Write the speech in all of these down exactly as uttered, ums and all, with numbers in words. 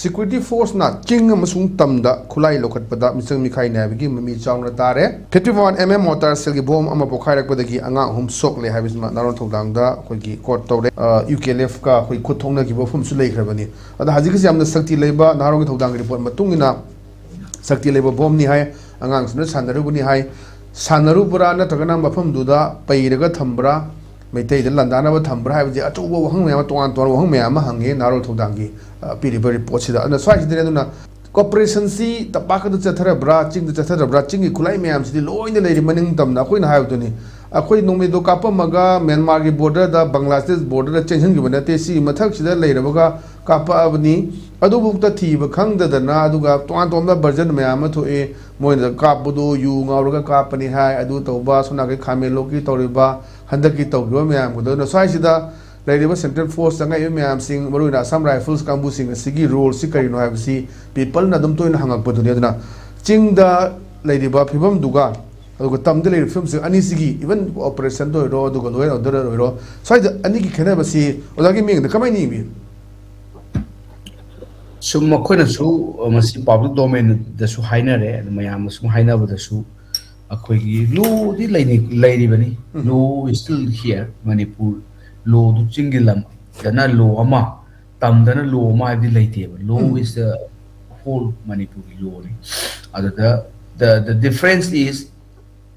Security forceꯅ ꯆꯤꯡ ꯑꯃꯁꯨꯡ ꯇꯝꯗ ꯈꯨꯠꯂꯥꯏ ꯂꯧꯈꯠꯄꯗ ꯃꯤꯆꯪ ꯃꯤꯈꯥꯏ ꯅꯥꯏꯕꯒꯤ ꯃꯃꯤ ꯆꯥꯎꯅ ꯇꯥꯔꯦ꯫ Fifty one M M mortar shellꯒꯤ bomb ꯑꯃ ꯄꯣꯈꯥꯏꯔꯛꯄꯗꯒꯤ ꯑꯉꯥꯡ ꯑꯍꯨꯝ ꯁꯣꯛꯂꯦ ꯍꯥꯏꯕꯁꯤꯃ ꯅꯍꯥꯔꯣꯜ ꯊꯧꯗꯥꯡꯗ ꯑꯩꯈꯣꯏꯒꯤ quote ꯇꯧꯔꯦ꯫ ꯑ, UKLFꯀ ꯑꯩꯈꯣꯏ ꯈꯨꯠ ꯊꯣꯛꯅꯈꯤꯕ ꯃꯐꯝꯁꯨ ꯂꯩꯈ꯭ꯔꯕꯅꯤ꯫ ꯑꯗ ꯍꯧꯖꯤꯛꯀꯤꯁꯤ ꯌꯥꯝꯅ ꯁꯛꯇꯤ ꯂꯩꯕ, ꯅꯍꯥꯔꯣꯜꯒꯤ ꯊꯧꯗꯥꯡꯒꯤ report ꯃꯇꯨꯡ ꯏꯟꯅ ꯁꯛꯇꯤ ꯂꯩꯕ bombꯅꯤ ꯍꯥꯏ, ꯑꯉꯥꯡꯁꯤꯡꯅ ꯁꯥꯟꯅꯔꯨꯕꯅꯤ ꯍꯥꯏ꯫ ꯁꯥꯟꯅꯔꯨꯕ꯭ꯔꯥ ꯅꯠꯇ꯭ꯔꯒꯅ ꯃꯐꯝꯗꯨꯗ ꯄꯩꯔꯒ ꯊꯝꯕ꯭ꯔꯥ, ꯃꯩꯇꯩꯗ ꯂꯥꯟꯗꯥꯅꯕ ꯊꯝꯕ꯭ꯔꯥ ꯍꯥꯏꯕꯁꯦ ꯑꯆꯧꯕ ꯋꯥꯍꯪ ꯃꯌꯥꯝ, ꯇꯣꯉꯥꯟ ꯇꯣꯉꯥꯟꯕ ꯋꯥꯍꯪ ꯃꯌꯥꯝ ꯑꯃ ꯍꯪꯉꯦ ꯅꯍꯥꯔꯣꯜ ꯊꯧꯗꯥꯡꯒꯤ, ꯑ, ꯄꯤꯔꯤꯕ reportꯁꯤꯗ꯫ ꯑꯗꯨꯅ ꯁ꯭ꯋꯥꯏꯁꯤꯗꯅꯦ, ꯑꯗꯨꯅ operationꯁꯤ ꯇꯝꯄꯥꯛ ꯈꯛꯇ ꯆꯠꯊꯔꯕ꯭ꯔꯥ, ꯆꯤꯡꯗ ꯆꯠꯊꯔꯕ꯭ꯔꯥ, ꯆꯤꯡꯒꯤ ꯈꯨꯠꯂꯥꯏ ꯃꯌꯥꯝꯁꯤꯗꯤ ꯂꯣꯏꯅ ꯂꯩꯔꯤ ꯃꯅꯤꯡ ꯇꯝꯅ꯫ ꯑꯩꯈꯣꯏꯅ ꯍꯥꯏꯕꯗꯨꯅꯤ, ꯑꯩꯈꯣꯏ ꯅꯣꯡꯃꯩꯗꯣ ꯀꯥꯞꯄꯝꯃꯒ ꯃ꯭ꯌꯥꯟꯃꯥꯔꯒꯤ borderꯗ, ꯕꯪꯒ꯭ꯂꯥꯗꯦꯁ borderꯗ ꯆꯦꯟꯁꯤꯟꯈꯤꯕ ꯅꯠꯇꯦ, ꯁꯤꯒꯤ ꯃꯊꯛꯁꯤꯗ ꯂꯩꯔꯕꯒ ꯀꯥꯞꯄꯛꯑꯕꯅꯤ꯫ ꯑꯗꯨꯐꯥꯎꯗ ꯊꯤꯕ ꯈꯪꯗꯗꯅ, ꯑꯗꯨꯒ ꯇꯣꯉꯥꯟ ꯇꯣꯉꯥꯟꯕ version ꯃꯌꯥꯝ ꯑꯃ ꯊꯣꯛꯑꯦ꯫ ꯃꯣꯏꯅ ꯀꯥꯞꯄꯗꯨ ꯌꯨ ꯉꯥꯎꯔꯒ ꯀꯥꯞꯄꯅꯤ ꯍꯥꯏ, ꯑꯗꯨ ꯇꯧꯕ, ꯁꯣꯝ ꯅꯥꯀꯟ ꯈꯥꯃꯦꯟꯂꯣꯛꯀꯤ ꯇꯧꯔꯤꯕ, ꯍꯟꯗꯛꯀꯤ ꯇꯧꯈꯤꯕ ꯃꯌꯥꯝꯒꯗꯣ꯫ ꯑꯗꯨꯅ ꯁ꯭ꯋꯥꯏꯁꯤꯗ ꯂꯩꯔꯤꯕ central force ꯆꯪꯉꯛꯏꯕ ꯃꯌꯥꯝꯁꯤꯡ, ꯃꯔꯨꯑꯣꯏꯅ Assam Rifles ꯀꯥꯡꯕꯨꯁꯤꯡ ꯑꯁꯤꯒꯤ roleꯁꯤ ꯀꯔꯤꯅꯣ ꯍꯥꯏꯕꯁꯤ peopleꯅ ꯑꯗꯨꯝ ꯇꯣꯏꯅ ꯍꯪꯉꯛꯄꯗꯨꯅꯤ꯫ ꯑꯗꯨꯅ ꯆꯤꯡꯗ ꯂꯩꯔꯤꯕ ꯐꯤꯕꯝꯗꯨꯒ ꯑꯗꯨꯒ ꯇꯝꯗ ꯂꯩꯔꯤꯕ ꯐꯤꯕꯝꯁꯤꯡ ꯑꯅꯤꯁꯤꯒꯤ, even operationꯗ ꯑꯣꯏꯔꯣ, ꯑꯗꯨꯒ law and order ꯑꯣꯏꯔꯣ, ꯁ꯭ꯋꯥꯏꯗ ꯑꯅꯤꯒꯤ ꯈꯦꯠꯅꯕꯁꯤ ꯑꯣꯖꯥꯒꯤ ꯃꯤꯠꯌꯦꯡꯗ ꯀꯃꯥꯏꯅ ꯌꯦꯡꯕꯤ? ꯁꯨꯝ ꯃꯈꯣꯏꯅꯁꯨ, ꯑ, ꯃꯁꯤ public domainꯗꯁꯨ ꯍꯥꯏꯅꯔꯦ, ꯑꯗꯨ ꯃꯌꯥꯝꯅ ꯁꯨꯝ ꯍꯥꯏꯅꯕꯗꯁꯨ ꯑꯩꯈꯣꯏꯒꯤ lawꯗꯤ ꯂꯩꯅꯤ-, ꯂꯩꯔꯤꯕꯅꯤ꯫ Law is still here, Manipur lawꯗꯨ ꯆꯤꯡꯒꯤ ꯂꯝꯗꯅ law ꯑꯃ, ꯇꯝꯗꯅ law ꯑꯃ ꯍꯥꯏꯕꯗꯤ ꯂꯩꯇꯦꯕ꯫ Law is the whole ꯃꯅꯤꯄꯨꯔꯒꯤ lawꯅꯤ꯫ ꯑꯗꯨꯗ the, the difference is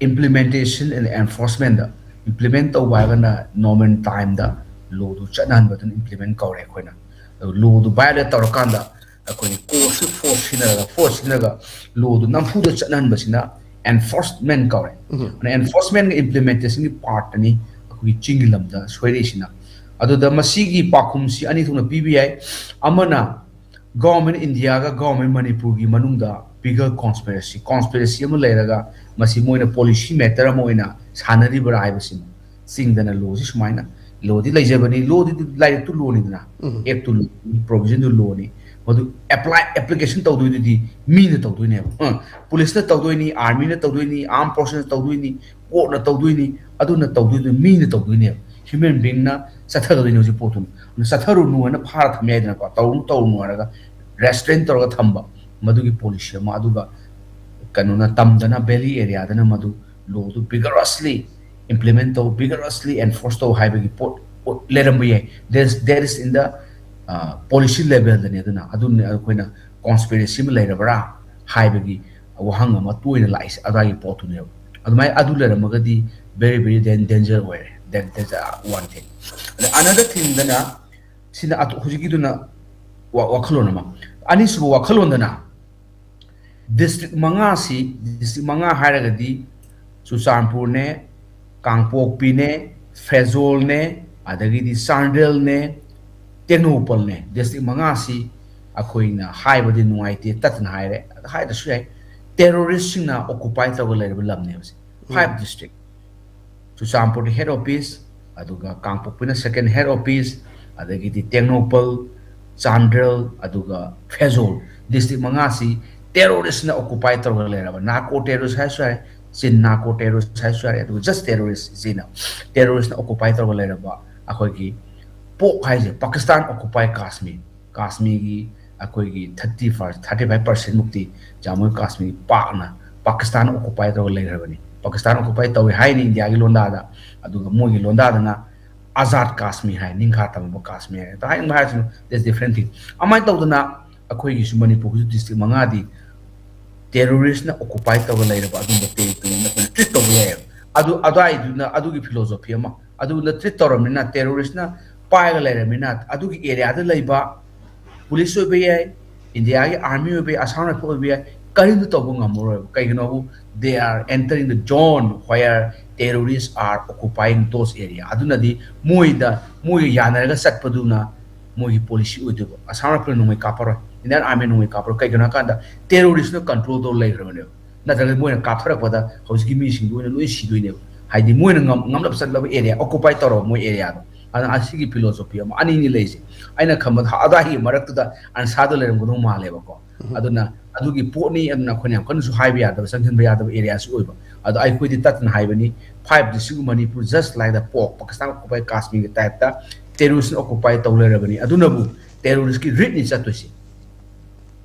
implementation and enforcementꯗ꯫ Implement ꯇꯧꯕ ꯍꯥꯏꯔꯒꯅ normal timeꯗ lawꯗꯨ ꯆꯠꯅꯍꯟꯕꯗꯨꯅ implement ꯀꯧꯔꯦ ꯑꯩꯈꯣꯏꯅ꯫ ꯑꯗꯨ lawꯗꯨ violate ꯇꯧꯔꯀꯥꯟꯗ ꯑꯩꯈꯣꯏꯒꯤ coercive force ꯁꯤꯖꯤꯟꯅꯔꯒ, force ꯁꯤꯖꯤꯟꯅꯔꯒ lawꯗꯨ ꯅꯝꯐꯨꯗ ꯆꯠꯅꯍꯟꯕꯁꯤꯅ enforcement ꯀꯧꯔꯦ꯫ ꯑꯗꯨꯅ enforcementꯒ implementationꯒꯤ partꯇꯅꯤ ꯑꯩꯈꯣꯏꯒꯤ ꯆꯤꯡꯒꯤ ꯂꯝꯗ ꯁꯣꯏꯔꯛꯏꯁꯤꯅ꯫ ꯑꯗꯨꯗ ꯃꯁꯤꯒꯤ ꯄꯥꯎꯈꯨꯝꯁꯤ ꯑꯅꯤ ꯊꯣꯛꯅ ꯄꯤꯕ ꯌꯥꯏ꯫ ꯑꯃꯅ government Indiaꯒ government ꯃꯅꯤꯄꯨꯔꯒꯤ ꯃꯅꯨꯡꯗ bigger conspiracy, conspiracy ꯑꯃ ꯂꯩꯔꯒ ꯃꯁꯤ ꯃꯣꯏꯅ policy matter ꯑꯃ ꯑꯣꯏꯅ ꯁꯥꯟꯅꯔꯤꯕ꯭ꯔꯥ ꯍꯥꯏꯕꯁꯤꯅꯤ꯫ ꯆꯤꯡꯗꯅ lawꯁꯤ ꯁꯨꯃꯥꯏꯅ, lawꯗꯤ ꯂꯩꯖꯕꯅꯤ, lawꯗꯤ ꯂꯥꯏꯔꯤꯛꯇꯨ lawꯅꯤꯗꯅ, actꯇꯨ law, provisionꯗꯨ lawꯅꯤ, ꯃꯗꯨ apply, application ꯇꯧꯗꯣꯏꯗꯨꯗꯤ ꯃꯤꯅ ꯇꯧꯗꯣꯏꯅꯦꯕ꯫ ꯑ, policeꯅ ꯇꯧꯗꯣꯏꯅꯤ, armyꯅ ꯇꯧꯗꯣꯏꯅꯤ, armed forcesꯅ ꯇꯧꯗꯣꯏꯅꯤ, courtꯅ ꯇꯧꯗꯣꯏꯅꯤ, ꯑꯗꯨꯅ ꯇꯧꯗꯣꯏꯗꯨ ꯃꯤꯅ ꯇꯧꯗꯣꯏꯅꯦꯕ꯫ Human beingꯅ ꯆꯠꯊꯒꯗꯣꯏꯅꯦ ꯍꯧꯖꯤꯛ ꯄꯣꯠꯇꯨ꯫ ꯑꯗꯨꯅ ꯆꯠꯊꯔꯨꯅꯨ ꯍꯥꯏꯅ ꯐꯥꯔ ꯊꯝ ꯌꯥꯏꯗꯅꯀꯣ, ꯇꯧꯔꯨꯅꯨ, ꯇꯧꯔꯨꯅꯨ ꯍꯥꯏꯔꯒ꯫ restrain ꯇꯧꯔꯒ ꯊꯝꯕ, ꯃꯗꯨꯒꯤ policy ꯑꯃ, ꯑꯗꯨꯒ ꯀꯩꯅꯣꯅ, ꯇꯝꯗꯅ, valley areaꯗꯅ ꯃꯗꯨ lawꯗꯨ vigorously implement ꯇꯧ, vigorously enforce ꯇꯧ ꯍꯥꯏꯕꯒꯤ ꯄꯣꯠ ꯂꯩꯔꯝꯕ ꯌꯥꯏ꯫ That is in the policy levelꯗꯅꯤ꯫ ꯑꯗꯨꯅ ꯑꯗꯨꯅ ꯑꯩꯈꯣꯏꯅ conspiracy ꯑꯃ ꯂꯩꯔꯕ꯭ꯔꯥ ꯍꯥꯏꯕꯒꯤ ꯋꯥꯍꯪ ꯑꯃ ꯇꯣꯏꯅ ꯂꯥꯛꯏꯁꯦ ꯑꯗꯨꯋꯥꯏꯒꯤ ꯄꯣꯠꯇꯨꯅꯦꯕ꯫ ꯑꯗꯨꯃꯥꯏꯅ ꯑꯗꯨ ꯂꯩꯔꯝꯃꯒꯗꯤ very very danger ꯑꯣꯏꯔꯦ꯫ That, that's one thing꯫ ꯑꯗ another thingꯗꯅ ꯁꯤꯅ ꯑꯇꯣ-, ꯍꯧꯖꯤꯛꯀꯤꯗꯨꯅ ꯋꯥ-, ꯋꯥꯈꯜꯂꯣꯟ ꯑꯃ꯫ ꯑꯅꯤꯁꯨꯕ ꯋꯥꯈꯜꯂꯣꯟꯗꯅ district ꯃꯉꯥꯁꯤ, district ꯃꯉꯥ ꯍꯥꯏꯔꯒꯗꯤ ꯆꯨꯔꯆꯥꯟꯄꯨꯔꯅꯦ, ꯀꯥꯡꯄꯣꯛꯄꯤꯅꯦ, ꯐꯦꯖꯣꯜꯅꯦ, ꯑꯗꯒꯤꯗꯤ ꯆꯥꯟꯗꯦꯜꯅꯦ, ꯇꯦꯡꯅꯧꯄꯜꯅꯦ, district ꯃꯉꯥꯁꯤ ꯑꯩꯈꯣꯏꯅ ꯍꯥꯏꯕꯗꯤ ꯅꯨꯡꯉꯥꯏꯇꯦ, ꯇꯠꯇꯅ ꯍꯥꯏꯔꯦ, ꯑꯗ ꯍꯥꯏꯗ꯭ꯔꯁꯨ ꯌꯥꯏ, terroristꯁꯤꯡꯅ occupy ꯇꯧꯔꯒ ꯂꯩꯔꯕ ꯂꯝꯅꯦꯕꯁꯦ꯫ Five district꯫ ꯆꯨꯔꯆꯥꯟꯄꯨꯔꯗ head office, ꯑꯗꯨꯒ ꯀꯥꯡꯄꯣꯛꯄꯤꯅ second head office, ꯑꯗꯒꯤꯗꯤ ꯇꯦꯡꯅꯧꯄꯜ, ꯆꯥꯟꯗꯦꯜ, ꯑꯗꯨꯒ ꯐꯦꯖꯣꯜ, district ꯃꯉꯥꯁꯤ terroristꯅ occupy ꯇꯧꯔꯒ ꯂꯩꯔꯕ, narco terrorist ꯍꯥꯏꯔꯁꯨ ꯌꯥꯔꯦ, ꯆꯤꯟ narco terrorist ꯍꯥꯏꯔꯁꯨ ꯌꯥꯔꯦ, ꯑꯗꯨꯒ just terrorist ꯁꯤꯅ, terroristꯅ occupy ꯇꯧꯔꯒ ꯂꯩꯔꯕ ꯑꯩꯈꯣꯏꯒꯤ ꯄꯣꯛ ꯍꯥꯏꯁꯦ, ꯄꯥꯀꯤꯁꯇꯥꯟ occupy ꯀꯥꯁꯃꯤꯔ, ꯀꯥꯁꯃꯤꯔꯒꯤ ꯑꯩꯈꯣꯏꯒꯤ thirty per-, thirty five percent ꯃꯨꯛꯇꯤ ꯖꯝꯃꯨ ꯀꯥꯁꯃꯤꯔꯒꯤ ꯄꯥꯛꯅ ꯄꯥꯀꯤꯁꯇꯥꯟꯅ occupy ꯇꯧꯔꯒ ꯂꯩꯈ꯭ꯔꯕꯅꯤ꯫ ꯄꯥꯀꯤꯁꯇꯥꯟ occupy ꯇꯧꯏ ꯍꯥꯏꯅꯤ ꯏꯟꯗꯤꯌꯥꯒꯤ ꯂꯣꯟꯗꯥꯗ, ꯑꯗꯨꯒ ꯃꯣꯏꯒꯤ ꯂꯣꯟꯗꯥꯗꯅ ꯑꯖꯥꯗ ꯀꯥꯁꯃꯤꯔ ꯍꯥꯏ, ꯅꯤꯡꯈꯥ ꯇꯝꯕ ꯀꯥꯁꯃꯤꯔ ꯍꯥꯏ꯫ ꯇꯥꯏ ꯍꯥꯏꯔꯁꯨ, that's different thing꯫ ꯑꯗꯨꯃꯥꯏꯅ ꯇꯧꯗꯅ ꯑꯩꯈꯣꯏꯒꯤꯁꯨ ꯃꯅꯤꯄꯨꯔꯒꯤꯁꯨ district ꯃꯉꯥꯗꯤ terroristꯅ occupy ꯇꯧꯔꯒ ꯂꯩꯔꯕ ꯑꯗꯨꯝꯕ territoryꯅ ꯑꯩꯈꯣꯏꯅ treat ꯇꯧꯕ ꯌꯥꯏꯌꯦꯕ꯫ ꯑꯗꯨ ꯑꯗꯨꯋꯥꯏꯗꯨꯅ ꯑꯗꯨꯒꯤ philosophy ꯑꯃ, ꯑꯗꯨꯅ treat ꯇꯧꯔꯕꯅꯤꯅ, terroristꯅ ꯄꯥꯏꯔꯒ ꯂꯩꯔꯕꯅꯤꯅ, ꯑꯗꯨꯒꯤ areaꯗ ꯂꯩꯕ police ꯑꯣꯏꯕ ꯌꯥꯏ, ꯏꯟꯗꯤꯌꯥꯒꯤ army ꯑꯣꯏꯕ ꯌꯥꯏ, Assam Rifle ꯑꯣꯏꯕ ꯌꯥꯏ, ꯀꯔꯤꯝꯇ ꯇꯧꯕ ꯉꯝꯃꯔꯣꯏꯕ꯫ ꯀꯩꯒꯤꯅꯣꯕꯨ, they are entering the zone where terrorists are occupying those area꯫ ꯑꯗꯨꯅꯗꯤ ꯃꯣꯏꯗ, ꯃꯣꯏꯒ ꯌꯥꯅꯔꯒ ꯆꯠꯄꯗꯨꯅ ꯃꯣꯏꯒꯤ policy ꯑꯣꯏꯗꯣꯏꯕ꯫ Assam Rifle ꯅꯣꯡꯃꯩ ꯀꯥꯞꯄꯔꯣꯏ, Indian army ꯅꯣꯡꯃꯩ ꯀꯥꯞꯄꯔꯣꯏ꯫ ꯀꯩꯒꯤꯅꯣ ꯍꯥꯏ ꯀꯥꯟꯗ terroristꯅ control ꯇꯧꯔ ꯂꯩꯈ꯭ꯔꯕꯅꯦꯕ꯫ ꯅꯠꯇ꯭ꯔꯒꯗꯤ ꯃꯣꯏꯅ ꯀꯥꯞꯊꯔꯛꯄꯗ ꯍꯧꯖꯤꯛꯀꯤ ꯃꯤꯁꯤꯡꯗꯨ ꯑꯣꯏꯅ ꯂꯣꯏ ꯁꯤꯗꯣꯏꯅꯦꯕ꯫ ꯍꯥꯏꯗꯤ ꯃꯣꯏꯅ ꯉꯝ-, ꯉꯝꯂꯞ ꯆꯠꯂꯕ area, occupy ꯇꯧꯔꯕ ꯃꯣꯏ areaꯗꯣ꯫ ꯑꯗꯨꯅ ꯑꯁꯤꯒꯤ philosophy ꯑꯃ ꯑꯅꯤꯅꯤ ꯂꯩꯔꯤꯁꯦ꯫ ꯑꯩꯅ ꯈꯟꯕꯗ ꯑꯗꯥꯏꯒꯤ ꯃꯔꯛꯇꯨꯗ ꯑꯟꯁꯥꯗꯣ ꯂꯩꯔꯝꯒꯗꯧ ꯃꯥꯜꯂꯦꯕꯀꯣ꯫ ꯑꯗꯨꯅ ꯑꯗꯨꯒꯤ ꯄꯣꯠꯅꯤ, ꯑꯗꯨꯅ ꯑꯩꯈꯣꯏꯅ ꯌꯥꯝ ꯀꯟꯅꯁꯨ ꯍꯥꯏꯕ ꯌꯥꯗꯕ, ꯆꯪꯁꯤꯟꯕ ꯌꯥꯗꯕ areaꯁꯨ ꯑꯣꯏꯕ꯫ ꯑꯗꯣ ꯑꯩꯈꯣꯏꯗꯤ ꯇꯠꯇꯅ ꯍꯥꯏꯕꯅꯤ, five district Manipur just like the ꯄꯣꯛ, ꯄꯥꯀꯤꯁꯇꯥꯟ occupy ꯀꯥꯁꯃꯤꯔꯒꯤ typeꯇ terroristꯅ occupy ꯇꯧ ꯂꯩꯔꯕꯅꯤ꯫ ꯑꯗꯨꯅꯕꯨ terroristꯀꯤ routeꯅꯤ ꯆꯠꯇꯣꯏꯁꯤ꯫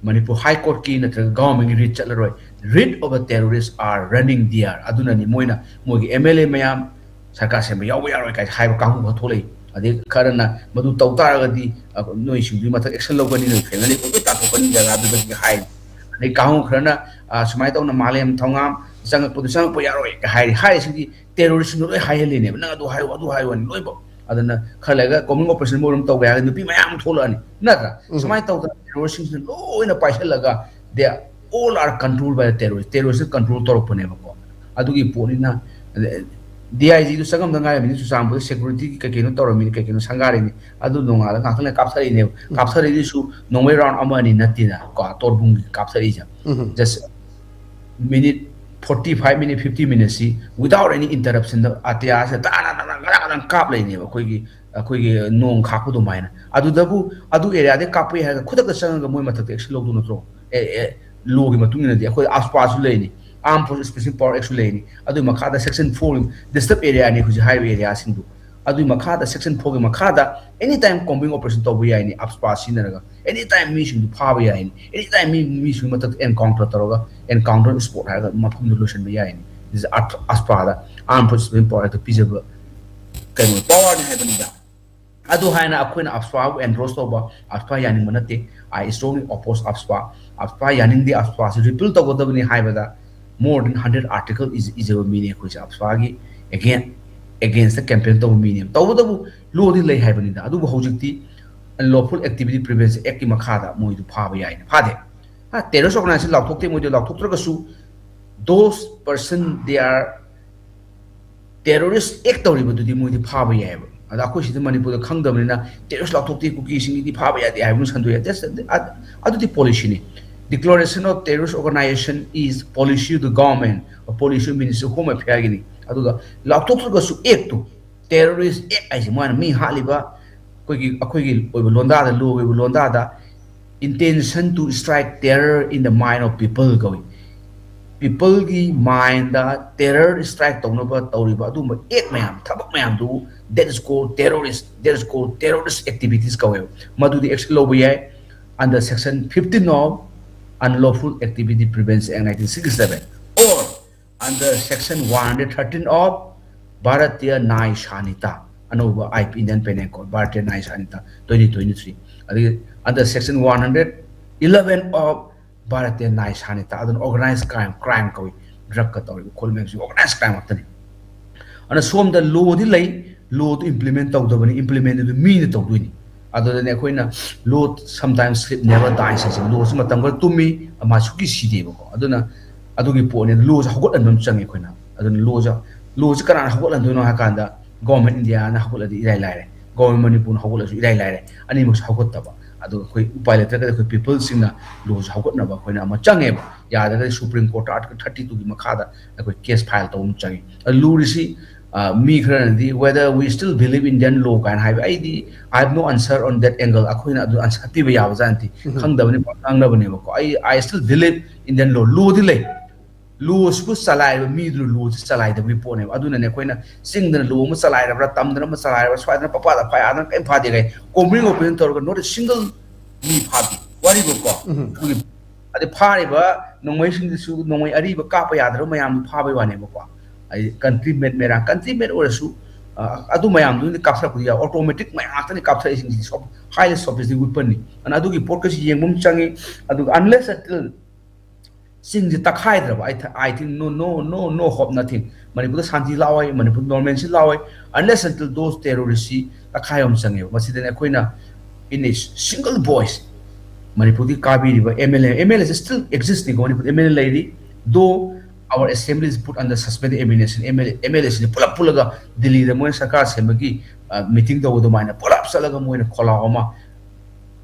ꯃꯅꯤꯄꯨꯔ ꯍꯥꯏ ꯀꯣꯔꯠꯀꯤ ꯅꯠꯇ꯭ꯔꯒ ꯒꯚꯔꯟꯃꯦꯟꯒꯤ ꯔꯤꯠ ꯆꯠꯂꯔꯣꯏ꯫ Writ of the terrorists are running there. ꯑꯗꯨꯅꯅꯤ ꯃꯣꯏꯅ ꯃꯣꯏꯒꯤ ꯑꯦꯝ ꯑꯦꯜ ꯑꯦ ꯃꯌꯥꯝ ꯁꯔꯀꯥꯔ ꯁꯦꯝꯕ ꯌꯥꯎꯕ ꯌꯥꯔꯣꯏ ꯀꯥꯏꯅ ꯍꯥꯏꯕ ꯀꯥꯡꯕꯨ ꯈꯔ ꯊꯣꯛꯂꯛꯏ꯫ ꯑꯗꯩ ꯈꯔꯅ ꯃꯗꯨ ꯇꯧ ꯇꯥꯔꯒꯗꯤ, ꯑ, ꯅꯣꯏꯁꯤꯡꯗꯨꯒꯤ ꯃꯊꯛ action ꯂꯧꯒꯅꯤ, ꯅꯣꯏ family ꯂꯣꯏ ꯇꯥꯟꯊꯣꯛꯀꯅꯤ ꯖꯒꯥꯗꯨꯗꯒꯤ ꯍꯥꯏ꯫ ꯑꯗꯩ ꯀꯥꯡꯕꯨ ꯈꯔꯅ, ꯑ, ꯁꯨꯃꯥꯏꯅ ꯇꯧꯅ ꯃꯥꯂꯦꯝ ꯊꯧꯉꯥꯝ ꯆꯪꯉꯛꯄꯗꯨ ꯆꯪꯉꯛꯄ ꯌꯥꯔꯣꯏ ꯍꯥꯏꯔꯤ꯫ ꯍꯥꯏꯔꯤꯁꯤꯡꯗꯤ terroristꯁꯤꯡꯗꯣ ꯂꯣꯏ ꯍꯥꯏꯍꯜꯂꯤꯅꯦꯕ, "ꯅꯪ ꯑꯗꯨ ꯍꯥꯏꯌꯨ, ꯑꯗꯨ ꯍꯥꯏꯌꯨ" ꯍꯥꯏꯅ ꯂꯣꯏꯅꯃꯛ꯫ ꯑꯗꯨꯅ ꯈꯔ ꯂꯩꯔꯒ combing operation ꯃꯣꯏꯔꯣꯝ ꯇꯧꯒꯦ ꯍꯥꯏꯔꯒ ꯅꯨꯄꯤ ꯃꯌꯥꯝ ꯑꯃ ꯊꯣꯛꯂꯛꯑꯅꯤ, ꯅꯠꯇ꯭ꯔꯥ? ꯎꯝ꯫ ꯁꯨꯃꯥꯏꯅ ꯇꯧꯗꯅ terroristꯁꯤꯡꯁꯤꯅ ꯂꯣꯏꯅ ꯄꯥꯏꯁꯤꯜꯂꯒ, they all are controlled by the terrorist, terrorist control ꯇꯧꯔꯛꯄꯅꯦꯕꯀꯣ꯫ ꯑꯗꯨꯒꯤ ꯄꯣꯠꯅꯤꯅ, ꯗꯤ ꯑꯥꯏ ꯖꯤꯗꯨ ꯆꯪꯉꯝꯗ ꯉꯥꯏꯔꯕꯅꯤ, ꯆꯨꯔꯆꯥꯟꯄꯨꯔꯗ securityꯒꯤ ꯀꯩ ꯀꯩꯅꯣ ꯇꯧꯔꯝꯃꯤꯅꯤ, ꯀꯩ ꯀꯩꯅꯣ ꯁꯪꯒꯥꯔꯤꯅꯤ꯫ ꯑꯗꯨ ꯅꯣꯡꯉꯥꯜꯂꯒ ꯉꯥꯛꯇꯪ ꯂꯩꯔ ꯀꯥꯞꯊꯔꯛꯏꯅꯦꯕ꯫ ꯎꯝ꯫ ꯀꯥꯞꯊꯔꯛꯏꯗꯨꯁꯨ ꯅꯣꯡꯃꯩ round ꯑꯃ ꯑꯅꯤ ꯅꯠꯇꯦꯗ ꯀꯣ, ꯇꯣꯔꯕꯨꯡꯒꯤ ꯀꯥꯞꯊꯔꯛꯏꯁꯦ꯫ ꯎꯝ꯫ Just minute forty five, minute fifty minuteꯁꯁꯤ without any interruptionꯗ ꯑꯇꯤꯌꯥꯁꯤꯗ ꯇꯥ ꯇꯥ ꯇꯥ ꯇꯥ ꯒꯗꯥꯡ ꯒꯗꯥꯡ ꯀꯥꯞ ꯂꯩꯅꯦꯕ, ꯑꯩꯈꯣꯏꯒꯤ, ꯑꯩꯈꯣꯏꯒꯤ ꯅꯣꯡ ꯈꯥꯛꯄ ꯑꯗꯨꯃꯥꯏꯅ꯫ ꯑꯗꯨꯗꯕꯨ ꯑꯗꯨ areaꯗꯩ ꯀꯥꯞꯄꯛꯏ ꯍꯥꯏꯔꯒ ꯈꯨꯗꯛꯇ ꯆꯪꯉꯒ ꯃꯣꯏ ꯃꯊꯛꯇ action ꯂꯧꯗꯧ ꯅꯠꯇ꯭ꯔꯣ? ꯑꯦ, ꯑꯦ, lawꯒꯤ ꯃꯇꯨꯡ ꯏꯟꯅꯗꯤ ꯑꯩꯈꯣꯏ AFSPAꯁꯨ ꯂꯩꯅꯤ, Armed Forces Special Power Actꯁꯨ ꯂꯩꯅꯤ, ꯑꯗꯨꯒꯤ ꯃꯈꯥꯗ section fourꯒꯤ disturb areaꯅꯤ ꯍꯧꯖꯤꯛ ꯍꯥꯏꯔꯤꯕ areaꯁꯤꯡꯗꯨ꯫ ꯑꯗꯨꯒꯤ ꯃꯈꯥꯗ section fourꯒꯤ ꯃꯈꯥꯗ anytime combing operation ꯇꯧꯕ ꯌꯥꯏꯅꯤ, AFSPA ꯁꯤꯖꯤꯟꯅꯔꯒ anytime ꯃꯤꯁꯤꯡꯗꯨ ꯐꯥꯕ ꯌꯥꯏꯅꯤ, anytime ꯃꯤ, ꯃꯤꯁꯤꯡꯒꯤ ꯃꯊꯛꯇ encounter ꯇꯧꯔꯒ encounter spot ꯍꯥꯏꯔꯒ ꯃꯐꯝꯗꯨ ꯂꯣꯏꯁꯤꯟꯕ ꯌꯥꯏꯅꯤ꯫ ꯑꯗꯨ AFSPAꯗ Armed Forces Special Power Actꯇ ꯄꯤꯖꯕ ꯀꯩꯅꯣ powerꯅꯤ ꯍꯥꯏꯕꯅꯤꯗ꯫ ꯑꯗꯨ ꯍꯥꯏꯅ ꯑꯩꯈꯣꯏꯅ AFSPAꯕꯨ endorse ꯇꯧꯕ, AFSPA ꯌꯥꯅꯤꯡꯕ ꯅꯠꯇꯦ꯫ I strongly oppose AFSPA꯫ AFSPA ꯌꯥꯅꯤꯡꯗꯦ, AFSPAꯁꯤ repeal ꯇꯧꯒꯗꯕꯅꯤ ꯍꯥꯏꯕꯗ more than hundred article ꯏꯖ-, ꯏꯖꯕ ꯃꯤꯅꯤ ꯑꯩꯈꯣꯏꯁꯦ꯫ AFSPAꯒꯤ again, againstꯇ campaign ꯇꯧꯕ ꯃꯤꯅꯦ꯫ ꯇꯧꯕꯇꯕꯨ lawꯗꯤ ꯂꯩ ꯍꯥꯏꯕꯅꯤꯗ꯫ ꯑꯗꯨꯕꯨ ꯍꯧꯖꯤꯛꯇꯤ Unlawful Activity Prevention Actꯀꯤ ꯃꯈꯥꯗ ꯃꯣꯏꯗꯨ ꯐꯥꯕ ꯌꯥꯏꯅ ꯐꯥꯗꯦ꯫ ꯍꯥ, terrorist organization ꯂꯥꯎꯊꯣꯛꯇꯦ, ꯃꯣꯏꯗꯨ ꯂꯥꯎꯊꯣꯛꯇ꯭ꯔꯒꯁꯨ those person they are terrorist act ꯇꯧꯔꯤꯕꯗꯨꯗꯤ ꯃꯣꯏꯗꯤ ꯐꯥꯕ ꯌꯥꯏꯑꯕ꯫ ꯑꯗ ꯑꯩꯈꯣꯏ ꯁꯤꯗ ꯃꯅꯤꯄꯨꯔꯗ ꯈꯪꯗꯕꯅꯤꯅ terrorist ꯂꯥꯎꯊꯣꯛꯇꯦ, ꯀꯨꯀꯤꯁꯤꯡꯒꯤꯗꯤ ꯐꯥꯕ ꯌꯥꯗꯦ ꯍꯥꯏꯕ ꯑꯃ ꯁꯟꯗꯣꯛꯑꯦ꯫ That's, ꯑ-, ꯑꯗꯨꯗꯤ policyꯅꯤ꯫ Declaration of terrorist organization is policy of the government, policy of Ministry of Home Affairꯒꯤꯅꯤ꯫ ꯑꯗꯨꯒ ꯂꯥꯎꯊꯣꯛꯇ꯭ꯔꯒꯁꯨ actꯇꯨ, terrorist act ꯍꯥꯏꯁꯦ ꯃꯣꯏꯅ ꯃꯤ ꯍꯥꯠꯂꯤꯕ, ꯑꯩꯈꯣꯏꯒꯤ, ꯑꯩꯈꯣꯏꯒꯤ ꯑꯣꯏꯕ ꯂꯣꯟꯗꯥꯗ, lawꯒꯤ ꯑꯣꯏꯕ ꯂꯣꯟꯗꯥꯗ intention to strike terror in the mind of people ꯀꯧꯏ꯫ Peopleꯒꯤ mindꯗ terror strike ꯇꯧꯅꯕ ꯇꯧꯔꯤꯕ ꯑꯗꯨꯒꯨꯝꯕ act ꯃꯌꯥꯝ, ꯊꯕꯛ ꯃꯌꯥꯝꯗꯨ, that is called terrorist, that is called terrorist activities ꯀꯧꯋꯦꯕ꯫ ꯃꯗꯨꯗꯤ action ꯂꯧꯕ ꯌꯥꯏ꯫ under section fifteen of Unlawful Activity Prevention Act nineteen sixty-seven, or under section one hundred thirteen of Bharatiya Nyay Sanhita, ꯑꯅꯧꯕ I P, Indian Penal Code, Bharatiya Nyay Sanhita twenty twenty-three, ꯑꯗꯒꯤ under section one hundred eleven of Bharatiya Nyay Sanhita, ꯑꯗꯨꯅ organized crime, crime ꯀꯧꯏ꯫ Drug ꯀ ꯇꯧꯔꯤꯕ ꯈꯣꯠꯂꯤꯕ ꯃꯌꯥꯝꯁꯤ organized crime ꯉꯥꯛꯇꯅꯤ꯫ ꯑꯗꯨꯅ ꯁꯣꯝꯗ law ꯗꯤ ꯂꯩ, law ꯗꯨ implement ꯇꯧꯗꯕꯅꯤ, implement ꯗꯨ ꯃꯤꯅ ꯇꯧꯗꯣꯏꯅꯤ꯫ ꯑꯗꯨꯗꯅꯦ ꯑꯩꯈꯣꯏꯅ law sometimes sleep never dies ꯍꯥꯏꯁꯦ, law ꯁꯤ ꯃꯇꯝ ꯈꯔ ꯇꯨꯝꯃꯤ, ꯃꯥ ꯁꯨꯛꯁꯤ ꯁꯤꯗꯦꯕꯀꯣ꯫ ꯑꯗꯨꯅ ꯑꯗꯨꯒꯤ ꯄꯣꯠꯅꯤ꯫ Law ꯁꯦ ꯍꯧꯒꯠꯍꯟꯕ ꯑꯃ ꯆꯪꯉꯤ ꯑꯩꯈꯣꯏꯅ꯫ ꯑꯗꯨꯅ law ꯁꯦ, law ꯁꯦ ꯀꯅꯥꯅ ꯍꯧꯒꯠꯍꯟꯗꯣꯏꯅꯣ ꯍꯥꯏ ꯀꯥꯟꯗ, government India ꯅ ꯍꯧꯒꯠꯂꯗꯤ ꯏꯔꯥꯏ ꯂꯥꯏꯔꯦ, government ꯃꯅꯤꯄꯨꯔꯅ ꯍꯧꯒꯠꯂꯁꯨ ꯏꯔꯥꯏ ꯂꯥꯏꯔꯦ, ꯑꯅꯤꯃꯛꯁꯦ ꯍꯧꯒꯠꯇꯕ꯫ ꯑꯗꯣ ꯑꯩꯈꯣꯏ ꯎꯄꯥꯏ ꯂꯩꯇ꯭ꯔꯒꯗꯤ ꯑꯩꯈꯣꯏ people ꯁꯤꯡꯅ law ꯁꯦ ꯍꯧꯒꯠꯅꯕ ꯑꯩꯈꯣꯏꯅ ꯑꯃ ꯆꯪꯉꯦꯕ꯫ ꯌꯥꯗ꯭ꯔꯒꯗꯤ Supreme Court Article thirty two ꯒꯤ ꯃꯈꯥꯗ ꯑꯩꯈꯣꯏ case file ꯇꯧꯕ ꯑꯃ ꯆꯪꯉꯤ꯫ ꯑꯗꯨ ꯂꯨꯔꯤꯁꯤ, ꯑ, ꯃꯤ ꯈꯔꯅꯗꯤ "Whether we still believe Indian law" ꯀꯥꯏꯅ ꯍꯥꯏꯕ, ꯑꯩꯗꯤ I have no answer on that angle꯫ ꯑꯩꯈꯣꯏꯅ ꯑꯗꯨ answer ꯄꯤꯕ ꯌꯥꯕ ꯖꯥꯠ ꯅꯠꯇꯦ꯫ ꯎꯝ꯫ ꯈꯪꯗꯕꯅꯤ, ꯄꯪꯉꯥꯡ ꯉꯥꯡꯅꯕꯅꯦꯕꯀꯣ꯫ ꯑꯩ, I still believe Indian law꯫ Law ꯗꯤ ꯂꯩ, law ꯁꯤꯕꯨ ꯆꯂꯥꯏꯕ ꯃꯤꯗꯨꯅ law ꯁꯤ ꯆꯂꯥꯏꯗꯕꯒꯤ ꯄꯣꯠꯅꯦꯕ꯫ ꯑꯗꯨꯅꯅꯦ ꯑꯩꯈꯣꯏꯅ ꯆꯤꯡꯗꯅ law ꯑꯃ ꯆꯂꯥꯏꯔꯕ꯭ꯔꯥ, ꯇꯝꯗꯅ ꯑꯃ ꯆꯂꯥꯏꯔꯕ꯭ꯔꯥ, ꯁ꯭ꯋꯥꯏꯗꯅ ꯄꯪꯐꯥꯗ ꯐꯥꯏ, ꯑꯥꯗꯅ ꯀꯔꯤꯝ ꯐꯥꯗꯦ ꯀꯥꯏ combined operation ꯇꯧꯔꯒ not a single ꯃꯤ ꯐꯥꯗꯦ꯫ ꯋꯥꯔꯤꯕꯀꯣ꯫ ꯎꯝ꯫ ꯑꯗꯨꯒꯤ, ꯑꯗꯩ ꯐꯥꯔꯤꯕ ꯅꯣꯡꯃꯩꯁꯤꯡꯗꯨꯁꯨ ꯅꯣꯡꯃꯩ ꯑꯔꯤꯕ ꯀꯥꯞꯄ ꯌꯥꯗ꯭ꯔꯕ ꯃꯌꯥꯝꯗꯨ ꯐꯥꯕꯩ ꯋꯥꯅꯦꯕꯀꯣ꯫ ꯍꯥꯏꯗꯤ country made ꯃꯦꯔꯥ, country made ꯑꯣꯏꯔꯁꯨ, ꯑ, ꯑꯗꯨ ꯃꯌꯥꯝꯗꯨꯅꯗꯤ ꯀꯥꯞꯊꯔꯛꯄꯗꯤ ꯌꯥꯎ-, automatic ꯃꯌꯥꯝ ꯉꯥꯛꯇꯅꯤ ꯀꯥꯞꯊꯔꯛꯏꯁꯤꯡꯁꯤ, soft, highly sophisticated weapon ꯅꯤ꯫ ꯑꯗꯨꯅ ꯑꯗꯨꯒꯤ ꯄꯣꯠꯀꯁꯤ ꯌꯦꯡꯕ ꯑꯃ ꯆꯪꯉꯤ꯫ ꯑꯗꯨꯒ unless until ꯆꯤꯡꯁꯤ ꯇꯛꯈꯥꯏꯗ꯭ꯔꯕ, I th-, I think no, no, no, no hope, nothing꯫ ꯃꯅꯤꯄꯨꯔꯗ ꯁꯥꯟꯇꯤ ꯂꯥꯛꯑꯣꯏ, ꯃꯅꯤꯄꯨꯔ normalcy ꯂꯥꯛꯑꯣꯏ, unless until those terrorist ꯁꯤ ꯇꯛꯈꯥꯏꯕ ꯑꯃ ꯆꯪꯉꯦꯕ꯫ ꯃꯁꯤꯗꯅꯦ ꯑꯩꯈꯣꯏꯅ in a single voice ꯃꯅꯤꯄꯨꯔꯒꯤ ꯀꯥꯕꯤꯔꯤꯕ M L A, M L A ꯁꯤ still exist ꯅꯤꯀꯣ, ꯃꯅꯤꯄꯨꯔꯗ M L A ꯂꯩꯔꯤ꯫ Though our assembly is put under suspended administration, M L A, M L A ꯁꯤꯡꯁꯦ ꯄꯨꯂꯞ ꯄꯨꯜꯂꯒ ꯗꯤꯜꯂꯤꯗ ꯃꯣꯏꯅ ꯁꯔꯀꯥꯔ ꯁꯦꯝꯕꯒꯤ, ꯑ, meeting ꯇꯧꯕ ꯑꯗꯨꯃꯥꯏꯅ ꯄꯨꯂꯞ ꯆꯠꯂꯒ ꯃꯣꯏꯅ ꯈꯣꯜꯂꯥꯎ ꯑꯃ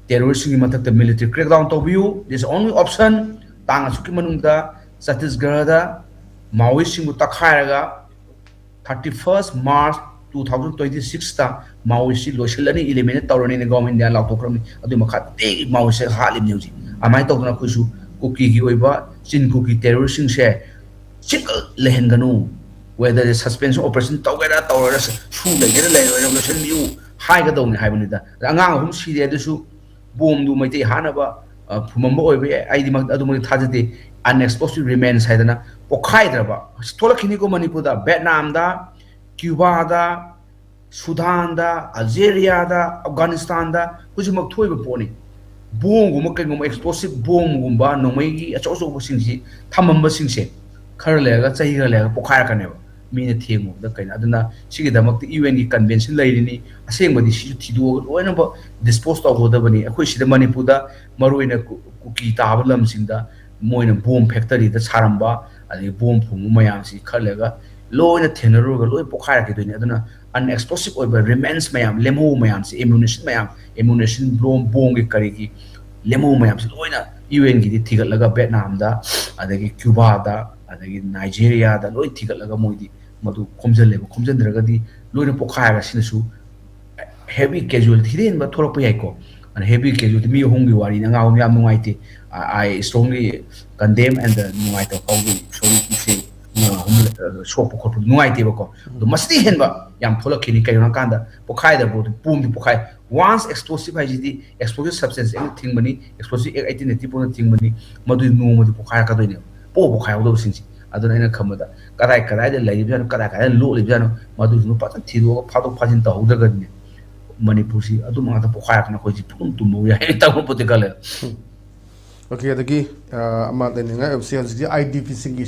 terrorist ꯁꯤꯡꯒꯤ ꯃꯊꯛꯇ military crackdown ꯇꯧꯕꯤꯌꯨ, this is only option꯫ ꯇꯥꯡ ꯑꯁꯨꯛꯀꯤ ꯃꯅꯨꯡꯗ ꯆꯇꯤꯁꯒꯔꯗ Maoist ꯁꯤꯡꯕꯨ ꯇꯛꯈꯥꯏꯔꯒ thirty first March two thousand twenty six ꯇ Maoist ꯁꯤ ꯂꯣꯏꯁꯤꯜꯂꯅꯤ, eliminate ꯇꯧꯔꯅꯤꯅ government India ꯂꯥꯎꯊꯣꯛꯈ꯭ꯔꯕꯅꯤ꯫ ꯑꯗꯨꯏ ꯃꯈꯥ ꯇꯦꯛ Maoist ꯁꯦ ꯍꯥꯠꯂꯤꯕꯅꯤ ꯍꯧꯖꯤꯛ꯫ ꯑꯗꯨꯃꯥꯏꯅ ꯇꯧꯗꯅ ꯑꯩꯈꯣꯏꯁꯨ ꯀꯨꯀꯤꯒꯤ ꯑꯣꯏꯕ, ꯆꯤꯟ ꯀꯨꯀꯤ terrorist ꯁꯤꯡꯁꯦ single ꯂꯩꯍꯟꯒꯅꯨ꯫ Whether suspension operation ꯇꯧꯒꯦꯔꯥ ꯇꯧꯔꯣꯏꯔꯥ, ꯁꯨ ꯂꯩꯒꯦꯔꯥ ꯂꯩꯔꯣꯏꯔꯥ ꯂꯣꯏꯁꯤꯟꯕꯤꯌꯨ ꯍꯥꯏꯒꯗꯧꯅꯤ ꯍꯥꯏꯕꯅꯤꯗ꯫ ꯑꯗ ꯑꯉꯥꯡ ꯑꯍꯨꯝ ꯁꯤꯔꯦ, ꯑꯗꯨꯁꯨ ꯕꯣꯝꯗꯨ ꯃꯩꯇꯩ ꯍꯥꯠꯅꯕ ꯐꯨꯝꯃꯝꯕ ꯑꯣꯏꯕ ꯌꯥꯏ꯫ ꯑꯩꯗꯤ ꯑꯗꯨꯃꯛꯇꯤ ꯊꯥꯖꯗꯦ꯫ Unexplosive remains ꯍꯥꯏꯗꯅ ꯄꯣꯛꯈꯥꯏꯗ꯭ꯔꯕ ꯊꯣꯛꯂꯛꯈꯤꯅꯤꯀꯣ ꯃꯅꯤꯄꯨꯔꯗ꯫ ꯚꯦꯠꯅꯥꯝꯗ, ꯀ꯭ꯌꯨꯕꯥꯗ, ꯁꯨꯗꯥꯟꯗ, ꯑꯜꯖꯦꯔꯤꯌꯥꯗ, ꯑꯐꯒꯥꯅꯤꯁꯇꯥꯟꯗ ꯍꯧꯖꯤꯛꯃꯛ ꯊꯣꯛꯏꯕ ꯄꯣꯠꯅꯤ꯫ ꯕꯣꯝꯒꯨꯝꯕ ꯀꯩꯒꯨꯝꯕ explosive ꯕꯣꯝꯒꯨꯝꯕ ꯅꯣꯡꯃꯩꯒꯤ ꯑꯆꯧ ꯑꯆꯧꯕꯁꯤꯡꯁꯤ ꯊꯝꯃꯝꯕꯁꯤꯡꯁꯦ ꯈꯔ ꯂꯩꯔꯒ, ꯆꯍꯤ ꯈꯔ ꯂꯩꯔꯒ ꯄꯣꯛꯈꯥꯏꯔꯛꯀꯅꯦꯕ꯫ ꯃꯤꯅ ꯊꯦꯡꯉꯨꯕꯗ ꯀꯩꯅꯣ꯫ ꯑꯗꯨꯅ ꯁꯤꯒꯤꯗꯃꯛꯇ UN ꯒꯤ convention ꯂꯩꯔꯤꯅꯤ꯫ ꯑꯁꯦꯡꯕꯗꯤ ꯁꯤꯁꯨ ꯊꯤꯗꯣꯛꯑꯒ ꯂꯣꯏꯅꯃꯛ dispose ꯇꯧꯒꯗꯕꯅꯤ꯫ ꯑꯩꯈꯣꯏ ꯁꯤꯗ ꯃꯅꯤꯄꯨꯔꯗ ꯃꯔꯨꯑꯣꯏꯅ ꯀꯨ-, ꯀꯨꯀꯤ ꯇꯥꯕ ꯂꯝꯁꯤꯡꯗ ꯃꯣꯏꯅ ꯕꯣꯝ factory ꯗ ꯁꯥꯔꯝꯕ, ꯑꯗꯒꯤ ꯕꯣꯝ ꯐꯨꯝꯕ ꯃꯌꯥꯝꯁꯤ ꯈꯔ ꯂꯩꯔꯒ ꯂꯣꯏꯅ ꯊꯦꯡꯅꯔꯨꯔꯒ ꯂꯣꯏ ꯄꯣꯛꯈꯥꯏꯔꯛꯈꯤꯗꯣꯏꯅꯤ꯫ ꯑꯗꯨꯅ unexplosive ꯑꯣꯏꯕ remains ꯃꯌꯥꯝ, ꯂꯦꯝꯍꯧꯕ ꯃꯌꯥꯝꯁꯤ, ammunition ꯃꯌꯥꯝ, ammunition, ꯕꯣꯝ, ꯕꯣꯝꯒꯤ ꯀꯔꯤꯒꯤ ꯂꯦꯝꯍꯧꯕ ꯃꯌꯥꯝꯁꯤ ꯂꯣꯏꯅ UN ꯒꯤꯗꯤ ꯊꯤꯒꯠꯂꯒ ꯚꯦꯠꯅꯥꯝꯗ, ꯑꯗꯒꯤ ꯀ꯭ꯌꯨꯕꯥꯗ, ꯑꯗꯒꯤ ꯅꯥꯏꯖꯦꯔꯤꯌꯥꯗ ꯂꯣꯏ ꯊꯤꯒꯠꯂꯒ ꯃꯣꯏꯗꯤ ꯃꯗꯨ ꯈꯣꯝꯖꯤꯜꯂꯦꯕ꯫ ꯈꯣꯝꯖꯤꯟꯗ꯭ꯔꯒꯗꯤ ꯂꯣꯏꯅ ꯄꯣꯛꯈꯥꯏꯔꯒ ꯁꯤꯅꯁꯨ heavy casualty ꯍꯦꯟꯅ ꯍꯦꯟꯕ ꯊꯣꯛꯂꯛꯄ ꯌꯥꯏꯀꯣ꯫ ꯑꯗꯨꯅ heavy casualty ꯃꯤ ꯑꯍꯨꯝꯒꯤ ꯋꯥꯔꯤꯅꯤ, ꯑꯉꯥꯡ ꯑꯍꯨꯝ ꯌꯥꯝ ꯅꯨꯡꯉꯥꯏꯇꯦ꯫ I strongly condemn and ꯅꯨꯡꯉꯥꯏꯇꯕ ꯐꯥꯎꯖꯩ꯫ Sorry to say, ꯑꯉꯥꯡ ꯑꯍꯨꯝ, ꯑ, ꯁꯣꯛꯄ ꯈꯣꯠꯄ ꯅꯨꯡꯉꯥꯏꯇꯦꯕꯀꯣ꯫ ꯑꯗꯣ ꯃꯁꯤꯗꯤ ꯍꯦꯟꯕ ꯌꯥꯝ ꯊꯣꯛꯂꯛꯈꯤꯅꯤ꯫ ꯀꯩꯒꯤꯅꯣ ꯍꯥꯏꯀꯥꯟꯗ ꯄꯣꯛꯈꯥꯏꯗꯕ ꯄꯣꯠꯇꯨ ꯕꯣꯝꯗꯤ ꯄꯣꯛꯈꯥꯏ꯫ Once explosive ꯍꯥꯏꯁꯤꯗꯤ explosive substance ꯑꯩꯅ ꯊꯤꯡꯕꯅꯤ, explosive act eighteen eighty four ꯅ ꯊꯤꯡꯕꯅꯤ, ꯃꯗꯨꯗꯤ ꯅꯣꯡꯃꯗꯤ ꯄꯣꯛꯈꯥꯏꯔꯛꯀꯗꯣꯏꯅꯦꯕ꯫ ꯄꯣꯛ ꯄꯣꯛꯈꯥꯏꯍꯧꯗꯕꯁꯤꯡꯁꯦ꯫ ꯑꯗꯨꯅ ꯑꯩꯅ ꯈꯟꯕꯗ ꯀꯗꯥꯏ ꯀꯗꯥꯏꯗ ꯂꯩꯔꯤꯕꯖꯥꯠꯅꯣ, ꯀꯗꯥꯏ ꯀꯗꯥꯏꯗ ꯂꯣꯠꯂꯤꯕꯖꯥꯠꯅꯣ, ꯃꯗꯨꯁꯤꯡꯗꯣ ꯐꯖꯅ ꯊꯤꯗꯣꯛꯑꯒ ꯐꯥꯗꯣꯛ ꯐꯥꯖꯤꯟ ꯇꯧꯍꯧꯗ꯭ꯔꯒꯗꯤꯅꯦ, ꯃꯅꯤꯄꯨꯔꯁꯤ ꯑꯗꯨꯝ ꯉꯥꯛꯇ ꯄꯣꯛꯈꯥꯏꯔꯛꯇꯅ ꯑꯩꯈꯣꯏꯁꯤ ꯄꯨꯡꯇꯨꯝ ꯇꯨꯝꯕ ꯌꯥꯏ꯫ ꯇꯧꯕ ꯄꯣꯠꯇꯤ ꯈꯜꯂꯦ꯫ ꯑꯣꯀꯦ, ꯑꯗꯒꯤ, ꯑ, ꯑꯃ ꯂꯩꯅꯤꯡꯉꯥꯏ ꯑꯣꯏꯕꯁꯦ ꯍꯧꯖꯤꯛꯇꯤ IDP ꯁꯤꯡꯒꯤ